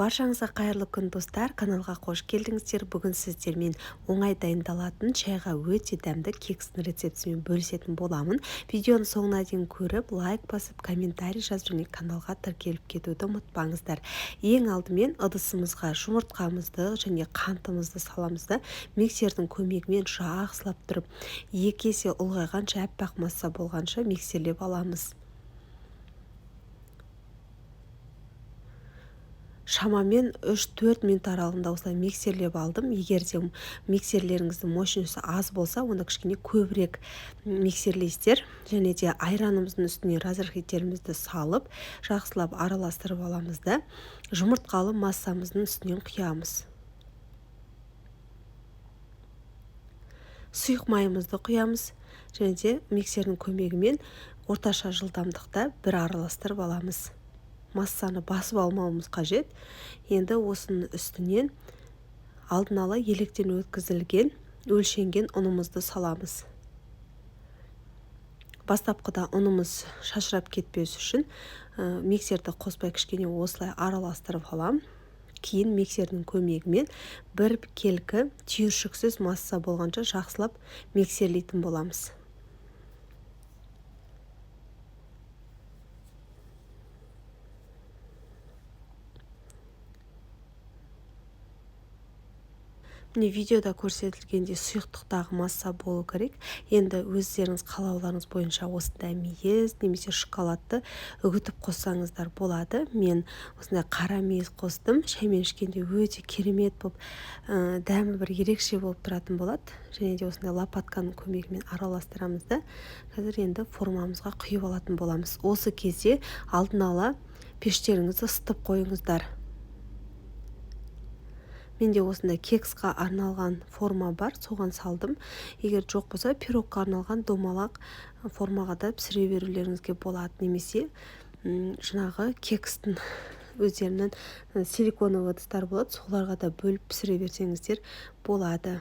Баршаңызға қайырлы күн, достар! Каналға қош келдіңіздер. Бүгін сіздермен оңай дайындалатын, шайға өте дәмді кекстің рецептісімен бөлісетін боламын. Видеоны соңына дейін көріп, лайк басып, комментарий жазып және каналға тіркеліп кетуді ұмытпаңыздар. Ең алдымен ыдысымызға жұмыртқамызды және қантымызды саламыз да, миксердің көмегімен жақсылап тұрып, 2 есе ұлғайғанша, аппақ масса болғанша миксерлеп аламыз. Шамамен 3-4 минут аралығында осылай миксерлеп алдым. Егер де миксерлеріңіздің мощності аз болса, онда кішкене көбірек миксерлейсіздер. Және де айранымыздың үстіне разрыхлительімізді салып, жақсылап араластырып аламыз да, жұмыртқалы массамыздың үстінен құямыз. Сұйық майымызды құямыз және де миксердің көмегімен орташа жылдамдықта бір араластырып аламыз. Массаны басып алмауымыз қажет. Енді осының үстінен алдын ала електен өткізілген, өлшенген ұнымызды саламыз. Бастапқыда ұнымыз шашырап кетпес үшін миксерді қоспай, кішкене осылай араластырып алам. Кейін миксердің көмегімен бір келкі түйіршіксіз масса болғанша жақсылап миксерлейтін боламыз. Міне, видеода көрсетілгендей сұйықтықтағы масса болу керек. Енді өздеріңіз қалауларыңыз бойынша осындай мейіз немесе шоколадты үгітіп қоссаңыздар болады. Мен осындай қара мейіз қостым. Шаймен ішкенде өте керемет болып, дәмі бір ерекше болып тұратын болады. Және де осындай лопатканың көмегімен араластырамыз да, қазір енді формамызға құйып алатын боламыз. Осы кезде алдын ала пештеріңізді ысытып қойыңыздар. Менде осындай кексқа арналған форма бар, соған салдым. Егер жоқ болса, пирогқа арналған домалақ формаға да пісіре берулеріңізге болады немесе жаңағы кекстің өздерінің силиконовый ыдыстары болады, соларға да бөліп пісіре берсеңіздер болады.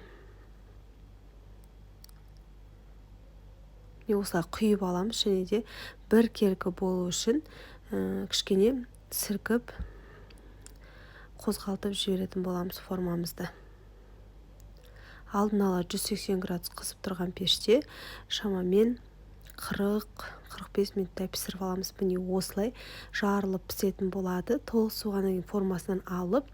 Міне, осылай құйып аламыз және де біркелкі болу үшін кішкене сілкіп, қозғалтып жіберетін боламыз формамызды. Алдын ала 180 градус қызып тұрған пеште шамамен 40-45 минуттай пісіріп аламыз. Міне, осылай жарылып пісетін болады. Толық суығаннан кейін формасынан алып,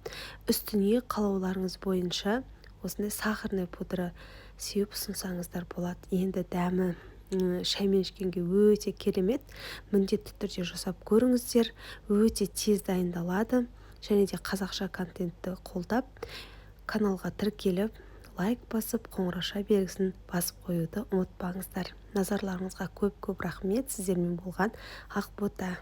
үстіне қалауларыңыз бойынша осындай сахарный пудра сеуіп ұсынсаңыздар болады. Енді дәмі шаймен ішкенге өте керемет. Міндетті түрде жасап көріңіздер, өте тез дайындалады. Және де қазақша контентті қолдап, каналға тіркеліп, лайк басып, қоңырауша белгісін басып қоюды ұмытпаңыздар. Назарларыңызға көп көп рахмет! Сіздермен болған Ақбота.